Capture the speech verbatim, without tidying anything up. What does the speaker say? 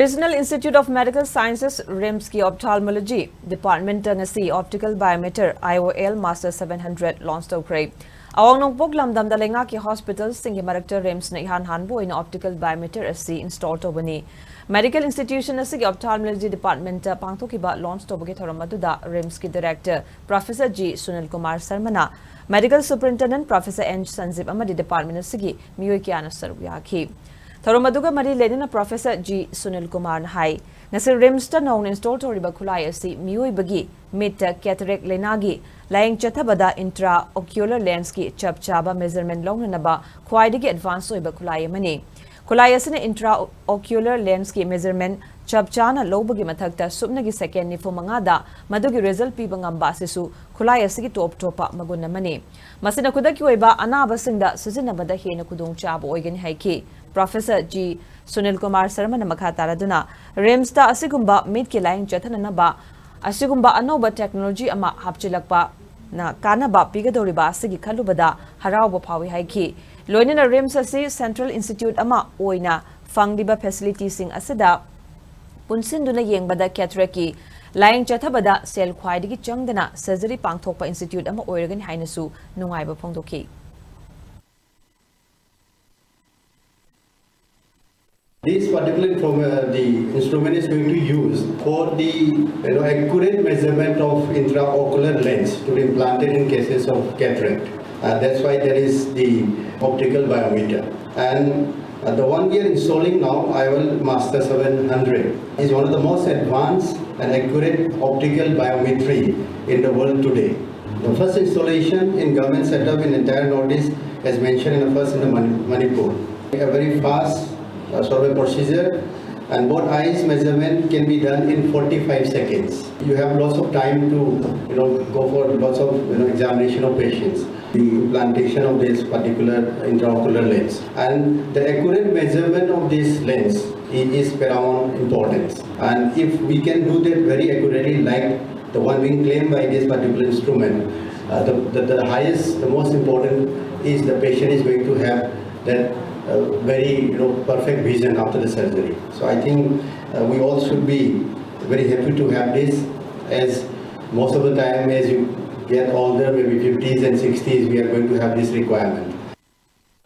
Regional Institute of Medical Sciences, RIMSꯀꯤ Ophthalmology Departmentꯇ ꯉꯁꯤ Optical Biometer, IOL, Master seven hundred launch ꯇꯧꯈ꯭ꯔꯦ꯫ ꯑꯋꯥꯡ ꯅꯣꯡꯄꯣꯛ ꯂꯝꯗꯝꯗ ꯂꯩꯉꯥꯛꯀꯤ hospitalꯁꯤꯡꯒꯤ ꯃꯔꯛꯇ RIMSꯅ ꯏꯍꯥꯟ ꯍꯥꯟꯕ ꯑꯣꯏꯅ Optical Biometer ꯑꯁꯤ install ꯇꯧꯕꯅꯤ꯫ Medical institution ꯑꯁꯤꯒꯤ Ophthalmology Departmentꯇ ꯄꯥꯡꯊꯣꯛꯈꯤꯕ launch ꯇꯧꯕꯒꯤ ꯊꯧꯔꯝ ꯑꯗꯨꯗ RIMSꯀꯤ Director Professor G Sunil Kumar Sharmana, Medical Superintendent Professor N Sanjeev ꯑꯃꯗꯤ department ꯑꯁꯤꯒꯤ ꯃꯤꯑꯣꯏ ꯀꯌꯥꯅ ꯁꯔꯨꯛ ꯌꯥꯈꯤ꯫ ꯊꯧꯔꯝ ꯑꯗꯨꯒ ꯃꯔꯤ ꯂꯩꯅꯅ Professor G Sunil Kumarꯅ ꯍꯥꯏ, ꯉꯁꯤ RIMSꯇ ꯅꯧꯅ install ꯇꯧꯔꯤꯕ ꯈꯨꯠꯂꯥꯏ ꯑꯁꯤ ꯃꯤꯑꯣꯏꯕꯒꯤ ꯃꯤꯠꯇ cataract ꯂꯩꯅꯥꯒꯤ ꯂꯥꯏꯌꯦꯡ ꯆꯠꯊꯕꯗ intraocular lensꯀꯤ ꯆꯞ ꯆꯥꯕ measurement ꯂꯧꯅꯅꯕ ꯈ꯭ꯋꯥꯏꯗꯒꯤ advance ꯑꯣꯏꯕ ꯈꯨꯠꯂꯥꯏ ꯑꯃꯅꯤ꯫ ꯈꯨꯠꯂꯥꯏ ꯑꯁꯤꯅ intraocular lensꯀꯤ measurement ꯆꯞ ꯆꯥꯅ ꯂꯧꯕꯒꯤ ꯃꯊꯛꯇ ꯁꯨꯞꯅꯒꯤ second ꯅꯤꯐꯨ ꯃꯉꯥꯗ ꯃꯗꯨꯒꯤ result ꯄꯤꯕ ꯉꯝꯕ ꯑꯁꯤꯁꯨ ꯈꯨꯠꯂꯥꯏ ꯑꯁꯤꯒꯤ ꯇꯣꯞ ꯇꯣꯞꯄ ꯃꯒꯨꯟ ꯑꯃꯅꯤ꯫ ꯃꯁꯤꯅ ꯈꯨꯗꯛꯀꯤ ꯑꯣꯏꯕ ꯑꯅꯥꯕꯁꯤꯡꯗ ꯁꯤꯖꯤꯟꯅꯕꯗ ꯍꯦꯟꯅ ꯈꯨꯗꯣꯡꯆꯥꯕ ꯑꯣꯏꯒꯅꯤ ꯍꯥꯏꯈꯤ꯫ Professor G Sunil Kumar Sharmana ꯃꯈꯥ ꯇꯥꯔꯗꯨꯅ RIMSꯇ ꯑꯁꯤꯒꯨꯝꯕ ꯃꯤꯠꯀꯤ ꯂꯥꯏꯌꯦꯡ ꯆꯠꯊꯅꯅꯕ ꯑꯁꯤꯒꯨꯝꯕ ꯑꯅꯧꯕ technology ꯑꯃ ꯍꯥꯞꯆꯤꯜꯂꯛꯄꯅ ꯀꯥꯟꯅꯕ ꯄꯤꯒꯗꯧꯔꯤꯕ ꯑꯁꯤꯒꯤ ꯈꯜꯂꯨꯕꯗ ꯍꯔꯥꯎꯕ ꯐꯥꯎꯏ ꯍꯥꯏꯈꯤ꯫ ꯂꯣꯏꯅꯅ RIMS ꯑꯁꯤ central institute ꯑꯃ ꯑꯣꯏꯅ ꯐꯪꯂꯤꯕ facilityꯁꯤꯡ ꯑꯁꯤꯗ ꯄꯨꯟꯁꯤꯟꯗꯨꯅ ꯌꯦꯡꯕꯗ cataractꯀꯤ ꯂꯥꯏꯌꯦꯡ ꯆꯠꯊꯕꯗ ꯁꯦꯜ ꯈ꯭ꯋꯥꯏꯗꯒꯤ ꯆꯪꯗꯅ surgery ꯄꯥꯡꯊꯣꯛꯄ institute ꯑꯃ ꯑꯣꯏꯔꯒꯅꯤ ꯍꯥꯏꯅꯁꯨ ꯅꯨꯡꯉꯥꯏꯕ ꯐꯣꯡꯗꯣꯛꯈꯤ꯫ This particular inform- uh, the instrument is going to use for the you know accurate measurement of intraocular lens to be implanted in cases of cataract. Uh, that's why there is the optical biometer. And uh, the one we are installing now, IOL Master seven hundred, is one of the most advanced and accurate optical biometry in the world today. The first installation in government setup in entire Northeast, as mentioned in the first in the Mani- Manipur. A very fast uh, sort of a procedure, and both eyes measurement can be done in forty-five seconds. You have lots of time to you know go for lots of you know examination of patients. The implantation of this particular intraocular lens and the accurate measurement of this lens i- is paramount importance. And if we can do that very accurately, like the one being claimed by this particular instrument, uh, the, the, the highest, the most important is the patient is going to have that uh, very, you know, perfect vision after the surgery. So I think uh, we all should be very happy to have this, as most of the time as you get older, maybe fifties and sixties, we are going to have this requirement.